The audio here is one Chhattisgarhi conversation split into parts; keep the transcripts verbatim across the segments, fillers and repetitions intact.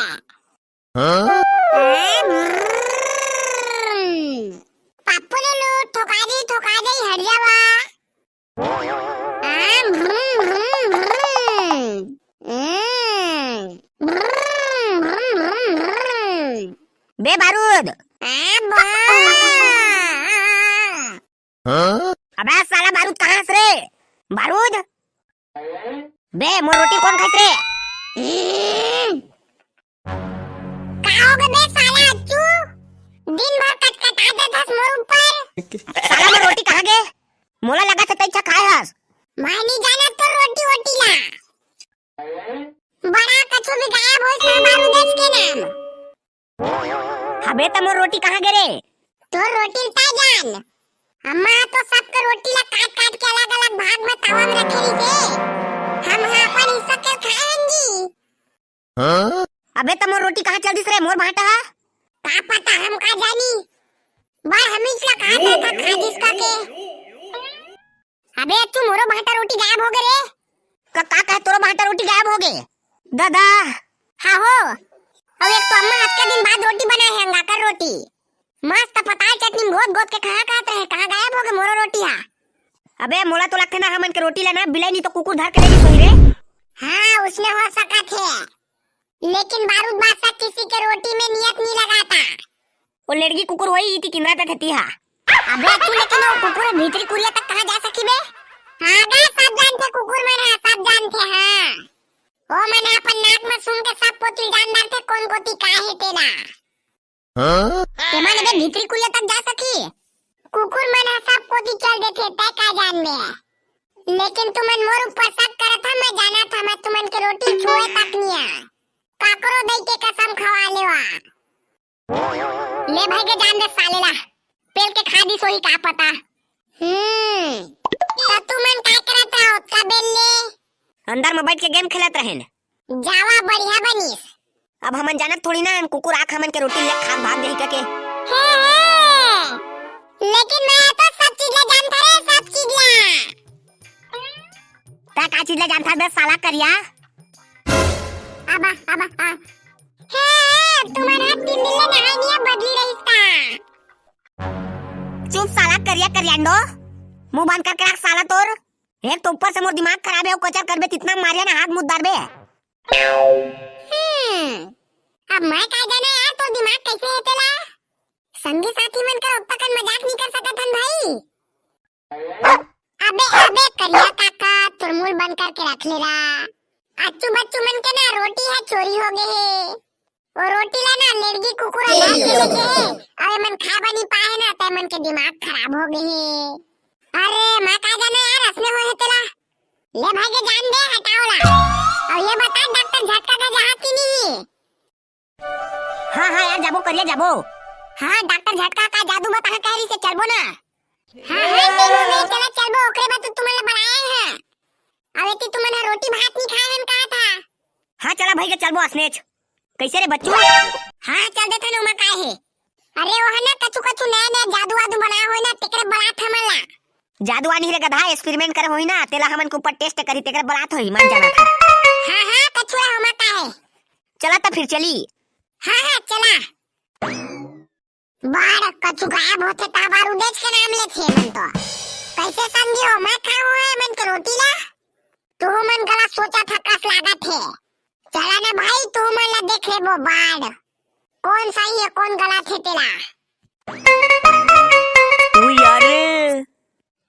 हाँ? पप्पू लुलू, ठोका दे, ठोका दे, हट जावा। बे बारूद। अबे साला बारूद, कहाँ से रे? बारूद। बे, मोर रोटी कोन खाइस रे? का हो गे बे साला अच्छू? दिन भर कटकटा देथस मोर ऊपर। साला मोर रोटी कहाँ गे? मोला लगा से तैं खाए हस। मैं नहीं जानत तोर रोटी वोटी ला। बड़ा कछु भी गायब होइस ना बारूद के नाम। अबे त मोर रोटी कहाँ गे रे? तोर रोटी ल तैं जान। अम्मा ह तो सबके रोटी ला काट काट के अलग अलग भाग में तवा में रखे रहिसे। हम ह अपन हिस्सा के खाए हन जी। अबे त मोर रोटी कहाँ चल दिस रे, मोर भांटा ह? का पता, हम का जानी। बार हमीच ला कहा था, था खा दिस का के। अबे अच्छू, मोरो भांटा रोटी गायब हो गे रे। का, का कहे तोरो भांटा रोटी गायब हो गे? दादा। हाँ हो। अब एक तो अम्मा अतका दिन बाद रोटी बनाए हे, अंगाकर रोटी। मस्त पताल चटनी में गोद गोद के कहाँ खात रहे, कहाँ गायब हो गे मोरो रोटी हा? अबे मोला तो लगथे ना हमन के रोटी ला ना बिलाई नहीं तो कुकुर धर के ले गिस होही रे। हाँ, उसने हो सकत हे। लेकिन बारूद बादशाह किसी के रोटी में नियत नहीं लगाता। वो लेड़गी कुकुर होही इति किंदरा तक हती हा। अबे तू लेकिन वो कुकुर भीतरी कुरिया तक कहाँ जा सकी बे? हाँ गा, सब जानथे कुकुर मन ह, सब जानथे, हाँ। ओ मन ह अपन नाक में सूंघ के सब कोती जान डारथे कोन कोती का हे तेला। हाँ? तेमन अबे भीतरी कुरिया तक जा सकी? कुकुर मन ह सब कोती चल देथे, तै का जानबे? लेकिन तुमन मोर ऊपर शक करत ह, मैं जानत ह, मैं तुमन के रोटी छुए तक नहीं आ। काकरो दई के कसम खवा लेवा। ले भाई के जान दे साले ला, पेल के खा दिस होही का पता। हम्म, त तुमन काय करत रहो ओतका बेर ले? अंदर में बैठ के गेम खेलत रहेन। जावा, बढ़िया बनिस। अब हमन जानत थोड़ी ना हन कुकुर आके हमन के रोटी ले खा भाग जाही कके। हे, हे, लेकिन मैं तो सब चीज ला जानत रे, सब चीज ला। तै का चीज ला जानत बे साला करिया? अब, अब, अब। हे, हे, तुम्हारा तीन दिन ले नहाए नहीं है, बदली रही इसका। चुप साला करिया करियांडो, मुंह बंद करके रख साला तोर। एक तो ऊपर से मोर दिमाग खराब हे, अउ कचर करबे तितना मारिया ना हाथ मुद डारबे। हम्म, अब मैं का जाना यार तोर दिमाग कैसे हे तेला? संगी साथी मन कर ओतका कन मजाक नहीं कर सकत हन भाई। अबे, अबे, करिया काका, तोर मुंह बंद करके रख ले रा। अच्छू बच्चू मन के ना रोटी ह चोरी हो गे हे। वो रोटी ला ना लेड़गी कुकुर ह धर के लेगे हे। अरे मन खा बनी पाए ना, ते मन के दिमाग खराब हो गे हे। अरे, मैं का जाना यार, असने होए हे तेला। ले भाई के जान दे, हटाओ ला। अब ये बता, डॉक्टर झटका का जहाँ की नहीं? हाँ, हाँ यार, जाबो करिया, जाबो। हाँ, डॉक्टर झटका का जादू बताहा कह रही से, चलबो ना? हाँ, हाँ, चलो, चलो, चलबो, ओकरे बाद तो तुमन ला बनाए हैं। अब एती तुमन ह रोटी भात नहीं खाए हन कहा था। हाँ, चला भाई के चलबो असनेच। कैसे रे बच्चू? हाँ, चल देथन, ओमा काय हे? अरे, वो है ना, कछु, कछु नया, नया जादू, वादू बनाए होई ना, तेकरे बलात हमन ला। जादू आनी रे गधा, experiment करे होई ना, तेला हमन के ऊपर test करी, तेकरे बलात होई, मन जाना था। हाँ, हाँ, कछु है, ओमा काय हे? चला त फिर चली। हाँ, हाँ, चला। बाड़ कछु गायब होथे त बारूदेच के नाम लेथे मन तो। कैसे समझे हो, मैं खाहूं है मन के रोटी ला? तू मन गलत सोचा था कस लागत हे। चला ना भाई, तू मन ला देख लेबो बाड़। कौन सही है, कौन गलत है तेला। ओ यार,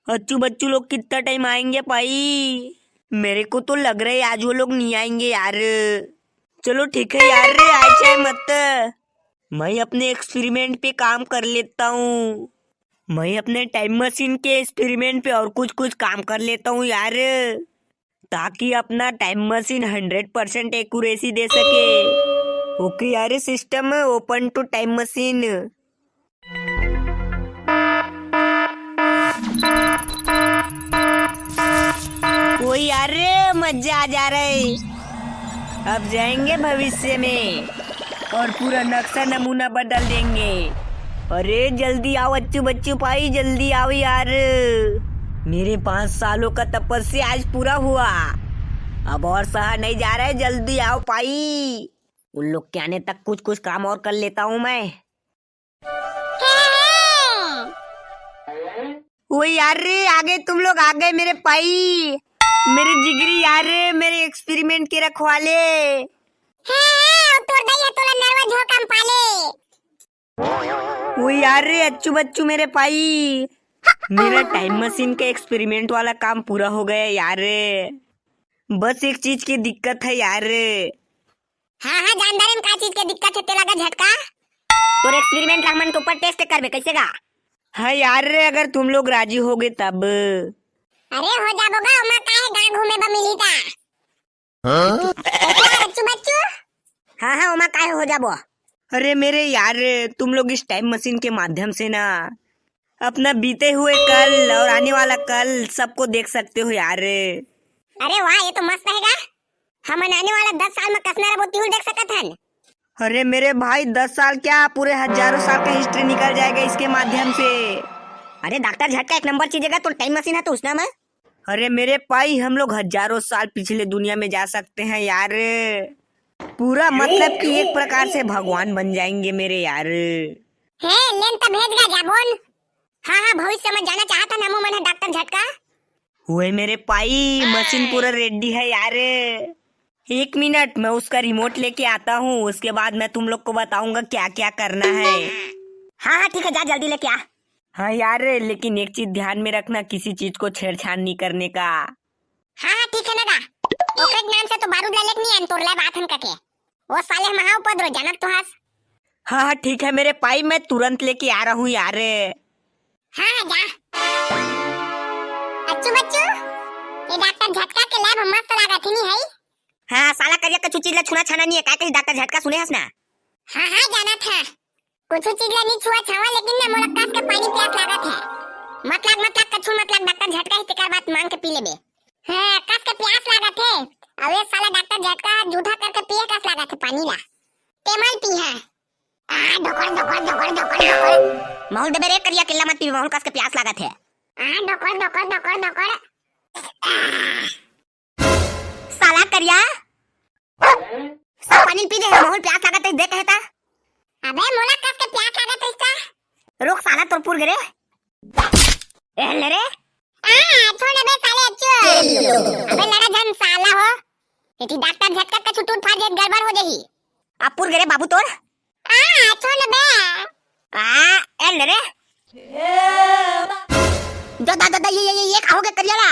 अच्छू बच्चू लोग कितना time आएंगे भाई? मेरे को तो लग रहा है आज वो लोग नहीं आएंगे यार। चलो ठीक है यार, रे आए चाहे मत, मैं अपने experiment पे काम कर लेता हूँ। मैं अपने time machine के experiment पे और कुछ कुछ काम कर लेता हूँ यार, ताकि अपना time machine hundred percent accuracy दे सके। OK यार, system open to time machine। ओ यार, मजा आ जा रहा है। अब जाएंगे भविष्य में और पूरा नक्शा नमूना बदल देंगे। अरे जल्दी आओ अच्छू बच्चू भाई, जल्दी आओ यार, मेरे पाँच सालों का तपस्या आज पूरा हुआ। अब और सहा नहीं जा रहा है, जल्दी आओ भाई। उन लोग के आने तक कुछ कुछ काम और कर लेता हूँ मैं। वो यार रे, आ गए तुम लोग, आ गए मेरे पाई, मेरे जिगरी यार रे, मेरे एक्सपेरिमेंट के रखवाले। हाँ, हाँ, तोर दाई है, तोला नरवा झोकम पाले। वो यार रे, अच्छू बच्चू मेरे पाई, मेरा टाइम मशीन का एक्सपेरिमेंट वाला काम पूरा हो गया यार रे। बस एक चीज की दिक्कत है यार रे। हाँ, हाँ, जानदार है, का चीज के दिक्कत है, तेला का झटका? तोर एक्सपेरिमेंट ला हमन के ऊपर टेस्ट करबे, कैसे गा? हाँ यार रे, अगर तुम लोग राजी होगे तब। अरे हो जाबो गा, ओमा काहे गाँव घूमे बर मिली ता? हाँ? अच्छा, बच्चू बच्चू। हाँ, हाँ, ओमा काहे हो जाबो? अरे मेरे यार, तुम लोग इस टाइम मशीन के माध्यम से ना अपना बीते हुए कल और आने वाला कल सबको देख सकते हो यार। अरे वाह, ये तो मस्त रहेगा। हमन आने वाला दस साल में कसना रबो तिहुल देख सकत हन। अरे मेरे भाई, दस साल क्या, पूरे हजारों साल का हिस्ट्री निकल जाएगा इसके माध्यम से। अरे डॉक्टर झटका, एक नंबर चीज है, तो टाइम मशीन है तो उसना में। अरे मेरे पाई, हम लोग हजारों साल पिछले दुनिया में जा सकते हैं यार। पूरा मतलब कि एक प्रकार से भगवान बन जाएंगे मेरे यार। हे, लेन त भेज गा जाबोन। हाँ, हाँ, भविष्य में जाना चाहता ना, मुँह मन है डॉक्टर झटका। हुए मेरे पाई, मशीन पूरा रेडी है यार। एक मिनट, मैं उसका रिमोट लेके आता हूँ, उसके बाद मैं तुम लोग को बताऊंगा क्या क्या करना है। हाँ, हाँ, ठीक है, जा जल्दी लेके आ। हाँ यार, लेकिन एक चीज ध्यान में रखना, किसी चीज को छेड़छाड़ नहीं करने का। हाँ, हाँ, ठीक है ना दा। ओकरे नाम से तो बारूद ला लेके नहीं आन, तोर ला बात हम कके। वो साले महा उपद्रव जनक तो हस। हाँ, हाँ, ठीक है मेरे पाई, मैं तुरंत लेके आ रहा हूँ यार। हाँ, हाँ, जा। अच्छू बच्चू, ये डॉक्टर झटका के लैब मस्त लागत ही नहीं है। हाँ, साला करिया कछु चीज ला छूना छाना नहीं है, का कही डॉक्टर झटका सुने हस ना? हाँ, हाँ, जाना था। कुछ चीज ला नहीं छुआ छावा, लेकिन ना मोला कस के पानी प्यास लागत है। मत लाग, मत लाग, कछु मत लाग, डॉक्टर झटका ही तेकर बात मांग के पी लेबे। हाँ, कस के प्यास लागत है। अब ये साला डॉक्टर झटका झूठा करके पिए कस लागत है पानी ला। ते मल पी है। आ, ढोकड़, ढोकड़, ढोकड़, ढोकड़, ढोकड़। माहौल देबे रे करिया, केला मत पीबे, माहौल कस के प्यास लागत है। आ, ढोकड़, ढोकड़, ढोकड़, ढोकड़। साला करिया, सब पानी पी दे, माहौल प्यास लागत है, दे कहता। अबे मोला कस के प्यास लागत है इसका। रुक साला, तोर पुर गे रे। ए ले रे। आ, छोड़ बे साले अच्छू। अबे लड़ा झन साला हो। एती डॉक्टर झटका कछु टूट फाट जाए, गड़बड़ हो जाही। अब पुर गे रे बाबू तोर। आ, छोड़ बे। आ, ए ले रे। दादा, दादा, ये, ये, ये, ये का हो गया करिया ला?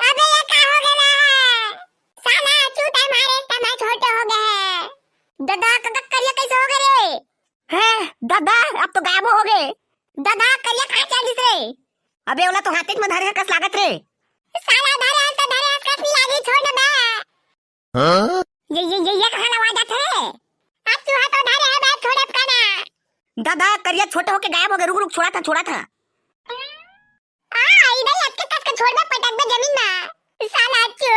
अबे ये का हो गया ला? साला अच्छू, तैं मारे, तैं छोटे हो गए। दादा, काका करिया कैसे हो गए रे? हैं, दादा, अब तो गायब हो गए। दादा, करिया कहाँ चल दिस रे? अबे ओला तो हाथे में धरे हस कस लागत रे। साला धरे हस तो धरे हस, कस नहीं लागी, छोड़ ना बे। हाँ? ये, ये, ये, ये कहाँ लवा जात है? अब तू हाथ उठा रहे है, मैं छोड़ब का ना। दादा, करिया छोटे होके गायब हो गए। रुक, रुक, छोड़ा था, छोड़ा था। आ, इधर ही अटके कस के छोड़ दे, पटक दे जमीन में। साला अच्छू।